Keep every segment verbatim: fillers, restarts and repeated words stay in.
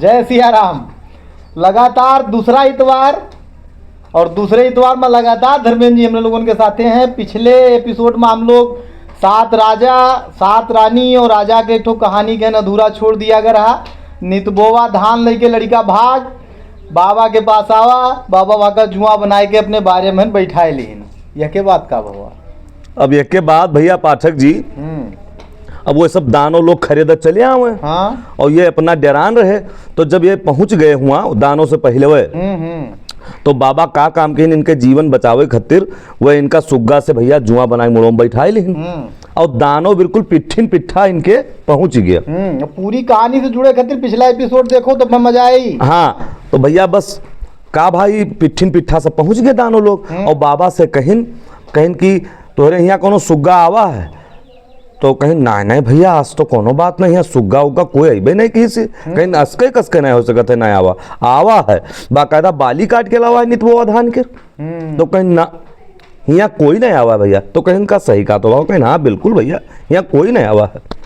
जय सिया राम। लगातार दूसरा इतवार, और दूसरे इतवार में लगातार धर्मेंद्र जी हम लोगन के साथे हैं। पिछले एपिसोड में हम लोग सात राजा, सात रानी और राजा के एक ठो कहानी के न अधूरा छोड़ दिया गया रहा। नितबोवा धान लेके लड़िका भाग, बाबा के पास आवा, बाबा वहाँ का जुआ बनाए के अपने बारे में बैठाए लेहिन। यह के बात का भवा? अब यह के बात भैया पाठक जी, हम्म। अब वो सब दानो लोग खरीद चले आवे। हाँ। और ये अपना डेरान रहे, तो जब ये पहुँच गए हुआ दानो से पहिले वे, हम्म, हम्म। तो बाबा का काम किहिन, इनके जीवन बचावे खातिर वे इनका सुग्गा से भैया जुआ बनाए मुड़ो में बैठाए लेहिन। हम्म। और दानो बिल्कुल पिट्ठिन पिट्ठा इनके पहुँच गया। हम्म, अब पूरी कहानी से जुड़े खातिर पिछला एपिसोड देखो, तब में मजा आई। हाँ, तो भैया बस का भाई पिट्ठिन पिट्ठा सब पहुँच गए दानो लोग। हम्म। और बाबा से कहिन, कहिन कि तोहरे यहाँ कोनो सुग्गा आवा है? तो कहिन, "नाहीं, नाहीं भैया, आज तो कोनो बात नहीं है, सुग्गा उग्गा कोई अइबे नहीं किहिस।" हम्म। कहिन, "असके कसके नहीं हो सकत है, नहीं आवा, आवा है, बाकायदा बाली काट के लावा है नितबोवा धान के।" हम्म। तो कहिन, "ना, हियाँ कोई नहीं आवा है भैया।" तो कहिन, "का सही कहा तो बाबा?" कहिन, "हाँ बिल्कुल भैया, हियाँ कोई नहीं आवा है।"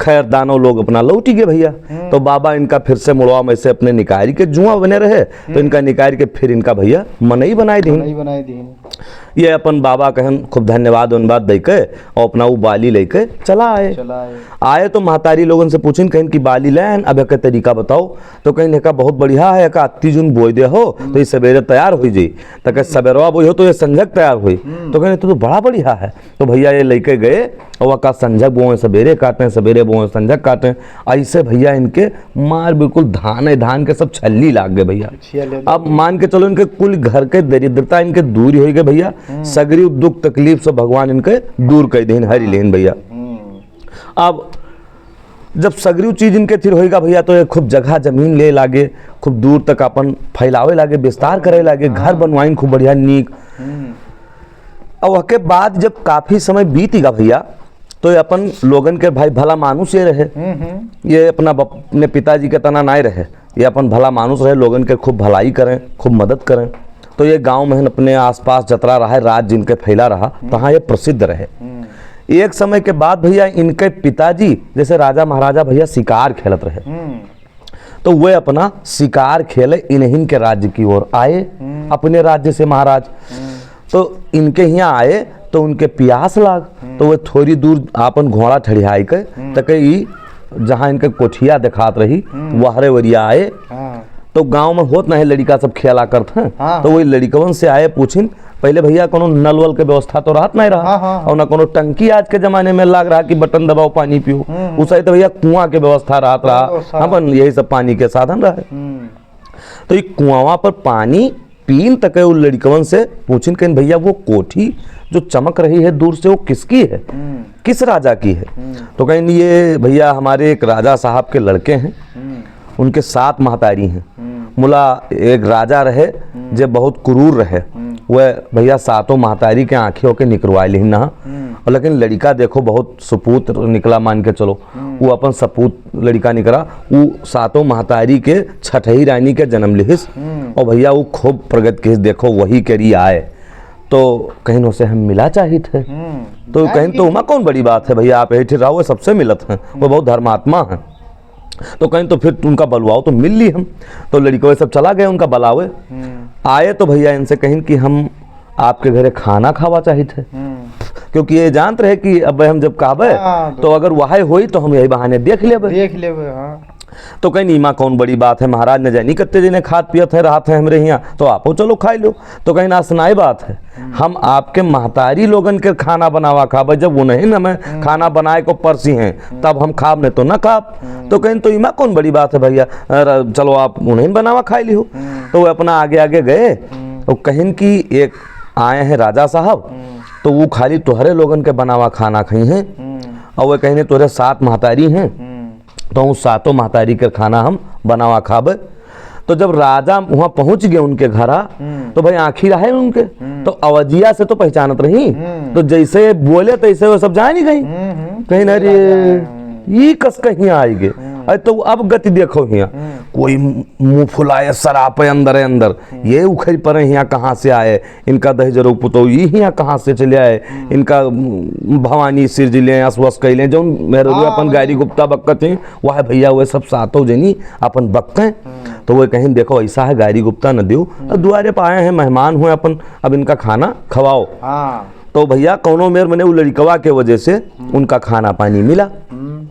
खैर, दानो लोग अपना लौटि गए भैया। हम्म। तो बाबा इनका फिर से मुड़वा में से अपने निकारी के जुआ बने रहे, तो हम्म। इनका निकारी के फिर इनका भैया मनई बनाए दीन। मनई बनाए दीन। ये अपन बाबा कहन खूब धन्यवाद उनवाद दे के और अपना वो बाली लेके चला आए। चला आए। आए तो महतारी लोगन से पूछिन, कहिन कि बाली लेन, अब एक तरीका बताओ। तो कहिन, "एका बहुत बढ़िया है, एका अत्ती जुन बोई दे हो, हम्म। तो ये सवेरे तैयार हो जाई।" तो कहे, हम्म। "सवेरवा बोई हो तो ये संझक तैयार होई।" हम्म। तो कहिन, "तो, तो बड़ा बढ़िया है।" तो भैया ये लेके गए और वका संझक बोए, सवेरे काटे, सवेरे बोए, संझक काटे। ऐसे भैया इनके मार बिल्कुल धान है, धान के सब छल्ली लाग गए भैया। छिया ले अब मान के चलो, इनके कुल घर के दरिद्रता इनके दूर ही होई गए भैया। हम्म। सगरी दुख तकलीफ से भगवान इनके दूर कर देहिन, हरि लेहिन भैया। हम्म। अब जब सगरी चीज इनके थिर होइगा भैया, तो ये खूब जगह जमीन ले लागे, खूब दूर तक अपन फैलावे लागे, विस्तार करे लागे, घर हाँ। बनवाइन खूब बढ़िया नीक। हम्म। और वहके बाद जब काफी समय बीतिगा भैया, तो ये अपन लोगन के भाई भला मानुस ये रहे। हम्म, हम्म। ये अपना बप-, अपने पिताजी के तना नाय रहे, ये अपन भला मानुस रहे, लोगन के खूब भलाई करें, खूब मदद करें। तो ये गाँव में अपने आसपास जतरा रहा है, राज जिनके फैला रहा, हम्म। तहाँ ये प्रसिद्ध रहे। हम्म। एक समय के बाद भैया इनके पिताजी जैसे राजा महाराजा भैया शिकार खेलत रहे। हम्म। तो वे अपना शिकार खेले इन्हीं के राज्य की ओर आए, हम्म। अपने राज्य से महाराज। हम्म। तो इनके हियाँ आए तो उनके पियास लाग, हम्म। तो वे थोड़ी दूर आपन घोड़ा ठड़ियाई के हम्म। तके ई जहाँ इनके कोठिया देखात रही, हम्म। वहरे वरिया आए। हाँ। तो गाँव में होत नहीं, लड़िका सब खेला करत हैं। हाँ। तो वही लड़िकवन से आए पूछिन, पहिले भैया कोनो नल वल के व्यवस्था तो रहत नहीं रहा, हाँ, हाँ, हाँ। और ना कोनो टंकी आज के जमाने में लाग रहा कि बटन दबाओ पानी पियो। हम्म, हम्म। उस समय तो भैया कुआं के व्यवस्था रहत रहा, व्यवस्था। अपन यही सब पानी के साधन रहे। हम्म। तो ये कुआवा पर पानी पीन तक है, उन लड़िकवन से पूछिन कहिन, "भैया वो कोठी जो चमक रही है दूर से, वो किसकी है? हम्म। किस राजा की है?" हम्म। तो कहिन, "ये भैया हमारे एक राजा साहब के लड़के हैं।" हम्म। उनके सात महतारी हैं। हम्म। मुला एक राजा रहे, हम्म। जे बहुत क्रूर रहे। हम्म। वह भैया सातों महतारी के आँखी होके निकरवाए लिहिन ना। हम्म। और लेकिन लड़िका देखो बहुत सपूत निकला, मान के चलो। हम्म। वो अपन सपूत लड़िका निकरा, वो सातों महतारी के छठही रानी के जन्म लिहिस। हम्म। और भैया वो खूब प्रगति किहिस, देखो वही करी आए। तो कहिन उसे हम मिला चाहित है। हम्म। तो कहिन तो उमा कौन बड़ी बात है भैया, आप यही ठिठराओ, सबसे मिलत हैं, वो बहुत धर्मात्मा हैं। तो कहिन तो फिर उनका बलवाओ, तो मिल ली हम। तो लड़िकवे सब चला गए उनका बलावे। हम्म। आए तो भैया इनसे कहिन कि हम आपके घरे खाना खावा चाहित है। हम्म। क्योंकि ये जानत रहे कि अब हम जब कहबे, हाँ, तो तो अगर वहे होई तो हम यही बहाने देख लेबे। देख लेबे, हाँ। तो कहिन, "इमा कौन बड़ी बात है महाराज, न जानी कत्ते जने खात पियत है, रहत है हमरे हियाँ, तो आपो चलो खाई लो।" तो कहिन, "असनाई बात है, हम्म। हम आपके महतारी लोगन के खाना बनावा खाबे, जब उन्हीं हमें हम्म। खाना बनाए को परसी हैं, हम्म। तब हम खाब, नहीं तो ना खाब।" हम्म। तो कहिन, "तो इमा कौन बड़ी बात है भैया, अरे चलो आप उन्हीं बनावा खाई लिहो।" हम्म। तो वो अपना आगे आगे गए, हम्म। तो कहिन कि एक आए हैं राजा साहब, हम्म। तो वो खाली तोहरे लोगन के बनावा खाना खाई हैं, हम्म। और वो कहिन तोहरे सात महतारी हैं, हम्म। तो उन सातों महतारी के खाना हम बनावा खाबे। तो जब राजा वहाँ पहुँच गए उनके घरा, हम्म। तो भाई आँखी रहे उनके, हम्म। तो अवजिया से तो पहचानत रही। हम्म। तो जैसे बोले तैसे वो सब जान ही गई। हम्म, हम्म। कहिन, "अरे, राजा है, हम्म। ई कस कहीं आई गए?" हम्म। अरे तो अब गति देखो हियाँ, हम्म। कोई मुँह फुलाए, सरापे अंदर अंदर, हम्म। ये उखड़ पड़े हियाँ कहाँ से आए, इनका दहिजरो पुतोह ई हियाँ कहाँ से चले आए, हम्म। इनका, उम, भवानी सिरजिले, असवस कैले, जौन मेहररुआ हाँ, अपन हाँ। गारी गुप्ता बक्कत हैं, वह भैया वह सब सातों जनी अपन बक्के। हम्म। तो वह कहिन, "देखो, ऐसा है, गारी गुप्ता न दियो, हम्म। अब दुआरे पे आए हैं, मेहमान हुए अपन, अब इनका खाना खवाओ।" हाँ। तो भैया कौनो मेर मने उ लड़िकवा के वजह से हम्म। उनका खाना पानी मिला। हम्म।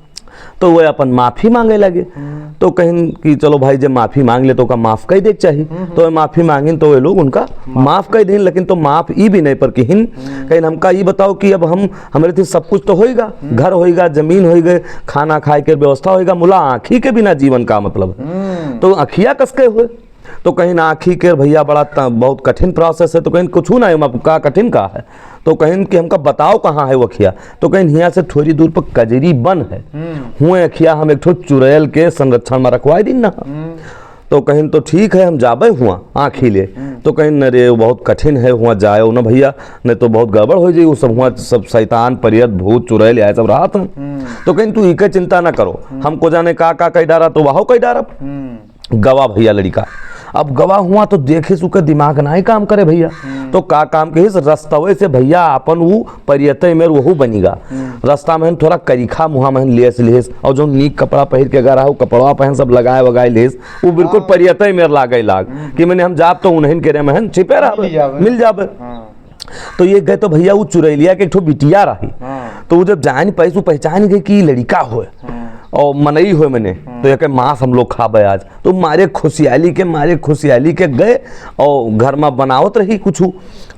तो वह अपन माफी मांगे लगे। हम्म। तो कहिन कि चलो भाई, जब माफी मांग ले तो ओका माफ कर दे के चाही। हम्म। तो वह माफी मांगिन तो वह लोग उनका माफ। माफ कर दीन, लेकिन तो माफ ई भी नहीं पर किहिन। हम्म। कहिन हमका ई बताओ कि अब हम, हमरे थी सब कुछ तो होइगा, हम्म। घर होइगा, जमीन होइगा, खाना खाए के व्यवस्था होइगा, मुला आँखी के बिना जीवन का मतलब है। हम्म। तो अखिया कस के हुए। तो कहिन आँखी के भैया बड़ा त-, बहुत कठिन process है। तो कहिन कुछ ना है, हम आपका कठिन का है। तो कहिन कि हमका बताओ कहाँ है वो अखिया। तो कहिन हियाँ से थोड़ी दूर पर कजरी बन है, हम्म। हुए अखिया हम एक ठो चुड़ैल के संरक्षण में रखवाए दिन ना। हम्म। तो कहिन तो ठीक है, हम जाबे हुआ आँखी ले। हम्म। तो कहिन न रे, वो बहुत कठिन है, हुआ जाए ना भैया, नहीं तो बहुत गड़बड़ हो जाई, वो सब हुआ सब शैतान, प्रेत, भूत, चुड़ैल, यह सब रहत हैं। हम्म। तो कहिन तू इके चिंता ना करो, हम्म। हमको जाने का का कह डारा तो वहो कह डारब। हम्म। गवा भैया लड़िका। अब गवा हुआ तो देखिस उके दिमाग नाहीं काम करे भैया। हम्म। तो का काम कहिस, रस्तवे से भैया आपन उ परियते में वहू बनिगा। हम्म। रस्ता में थोड़ा करिखा मुहा में लेस लेस और जो नीक कपड़ा पहिर के अगर रहा, उ कपड़वा पहन सब लगाए वगाए लेस, वो बिल्कुल हाँ। परियते में लागे लाग हम्म। कि मने हम जाब तो उन्हीं के रे महन छिपे रहबे, मिल जाबे। मिल जाबे। हाँ। तो ये गए तो भैया वो चुरैलिया के एक ठो बिटिया रही। हाँ। तो वो जब जान पाइस, वो पहचान गए कि लड़िका होए हाँ। और मनई होए मने, हाँ। तो ये कहे, "मांस हम लोग खाबे आज।" तो मारे खुशियाली के, मारे खुशियाली के गए और घर में बनावत रही कुछ।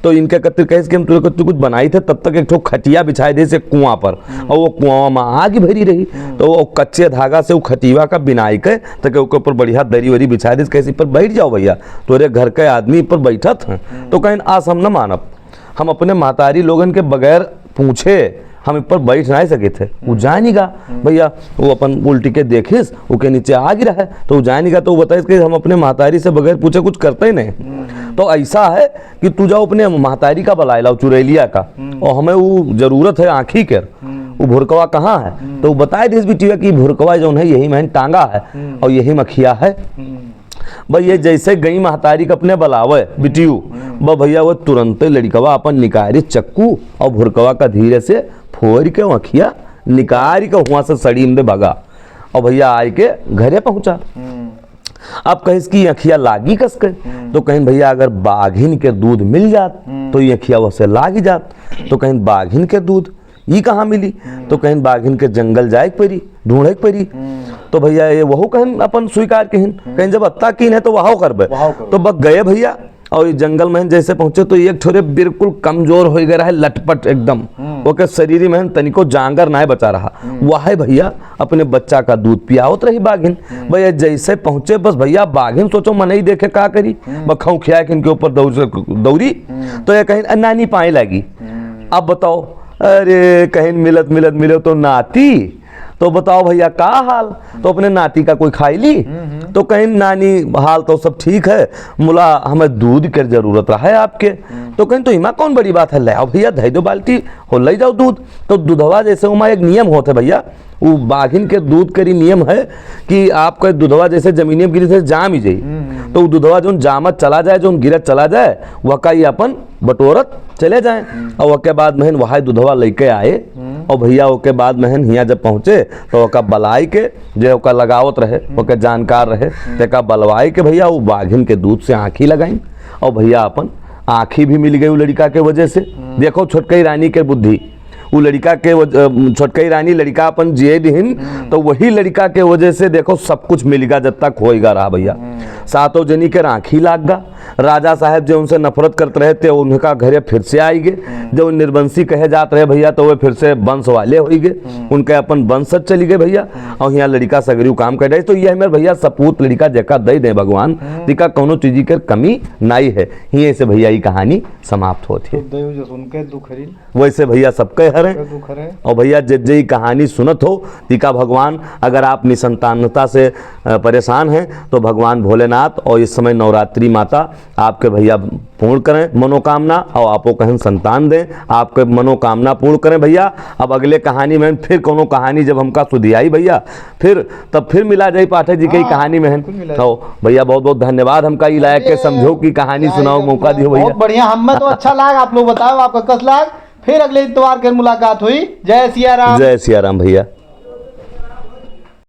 तो इनके कत्ती कहे कि हम तुरे कत्ती कुछ बनाई थे, तब तक एक ठो खटिया बिछाए दे से कुआं पर, हम्म। और वो कुआं में आग भरी रही, हम्म। तो वो कच्चे धागा से वो खटिया का बिनाई के, तक ओके ऊपर बढ़िया दरी वरी बिछाए दे, कहे, "पर बैठ जाओ भैया, तोरे घर के आदमी पर बैठत हैं।" हम्म। तो कहिन, "आज हम न मानब, हम अपने महतारी लोगन के बगैर पूछे हम ऊपर बैठ नहीं सके थे।" वो हम्म। जानिगा, हम्म। भैया, वो अपन उल्टी के देखिस, ओके नीचे आग रहे, तो वो जानिगा, तो वो बताइस कि हम अपने महतारी से बगैर पूछे कुछ करते ही नहीं। हम्म। तो ऐसा है कि तू जाओ अपने महतारी का बलाए लाओ, चुरैलिया का, हम्म। और हमें वो जरूरत है आँखी के, हम्म। वो भुरकवा कहाँ है? हम्म। तो वो बताए दिस बिटिया कि भुरकवा जौन है, यही में टांगा है हम्म। और यही में अखिया है। हम्म। बस ये जैसे गई महतारी के अपने बलावे बिटियू, हम्म। बस भैया वो तुरंते लड़िकवा अपन निकारी चक्कू और भुरकवा का धीरे से फोड़ के वो अखिया निकारी के हुआ से सड़ी में भगा और भैया आए के घरे पहुँचा। हम्म। अब कहिस कि अखिया लागी कस के, हम्म। तो कहिन, "भैया, अगर बाघिन के दूध मिल जात, हम्म। तो ये अखिया वसे लागी जात।" तो कहिन, "बाघिन के दूध, ई कहाँ मिली?" हम्म। तो कहिन, "बाघिन के जंगल जाए के पड़ी, ढूंढे के पड़ी।" हम्म। तो भैया, ये वहू कहिन अपन स्वीकार कहिन, हम्म। कहिन, "जब अत्ता कीन है, तो वहाओ करबे।" वहाओ करबे। तो बस गए भैया, और ये जंगल में जैसे पहुंचे तो एक ठोरे बिल्कुल कमजोर हो गया है, लटपट एकदम। हम्म। ओके शरीर में तनिको जांगर नाय बचा रहा। हम्म। वह है भैया अपने बच्चा का दूध पियावत रही बाघिन। हम्म। भैया जैसे पहुंचे बस भैया बाघिन सोचो मनई देखे का करी, हम्म। बस खौखिया के इनके ऊपर दौड़ से, दौड़ी। हम्म। तो ये कहिन, "अ, नानी पाए लागी।" हम्म। अब बताओ, अरे कहिन मिलत मिलत मिलो तो नाती, तो बताओ भैया का हाल? तो अपने नाती का कोई खाई ली? हम्म, हम्म। तो कहिन, "नानी, हाल तो सब ठीक है, मुला हमें दूध के जरूरत रहा है आपके।" हम्म। तो कहिन, "तो इमा कौन बड़ी बात है, ले आओ भैया, धई दो बाल्टी, हो ले जाओ दूध।" तो दूधवा जैसे उमा एक नियम होत है भैया, वो बाघिन के दूध के नियम है कि आपका दूधवा जैसे जमीनिया में गिरी से जाम ही जाई। हम्म, हम्म। तो वो दूधवा जौन जामत चला जाए, जौन गिरत चला जाए, वह का ही अपन बटोरत चले जाए। हम्म। और ओके बाद महन वहाई दूधवा लेके आए। हम्म। और भैया ओके बाद महन हियाँ जब पहुँचे तो ओका बलाई के, जे ओका लगावत रहे, हम्म। ओके जानकार रहे, हम्म। तेका बलवाई के भैया वो बाघिन के दूध से आँखी लगाई। और भैया अपन आँखी भी मिल गई वो लड़िका के वजह से। हम्म। देखो छोटकई रानी के बुद्धि, वो लड़िका के वज-, अ, छोटकई रानी लड़िका अपन जिए दिहिन, हम्म। तो वही लड़िका के वजह से देखो सब कुछ मिल गा, जब तक होइगा रहा भैया। हम्म। सातों जनी के राखी लाग गा। राजा साहब जे उनसे नफरत करत रहे थे, उनका घरे फिर से आई गए। हम्म। जब निर्वंशी कहे जात रहे भैया, तो वे फिर से वंश वाले होई गए। हम्म। उनके अपन वंशज चली गए भैया। हम्म। और यहाँ लड़िका सगरी काम कर रहे, तो ये हमारे भैया सपूत लड़िका जेका दे दे भगवान, हम्म। तिका कौनो चीज के कमी नाई है। यहीं से भैया ये कहानी समाप्त होती है। तो देव जो सुन के दुख हरी। वैसे भैया सबके हरे। सबके दुख हरे। और भैया जे जे ई कहानी सुनत हो, तिका भगवान, अगर आप निसंतानता से, अ, परेशान हैं, तो भगवान भोलेनाथ और इस समय नवरात्रि माता आपके भइया पूर्ण करें मनोकामना और आपो कहन संतान दें, आपके मनोकामना पूर्ण करें भइया। अब अगले कहानी में फिर कोनो कहानी जब हमका सुधियाई भइया, फिर तब फिर मिला जाई पाठक जी के ही हाँ, कहानी में। बिल्कुल मिला जाई। तो भइया बहुत बहुत धन्यवाद, हमका ई लायक के अरे, समझो की कहानी क्या सुनाओ, एकदम मौका दियो भइया। बहुत बढ़िया, हमें तो अच्छा लाग, आप लोग बताओ आपका कस लाग। फिर अगले इतवार के मुलाकात हुई। जय सिया राम। जय सिया राम भइया।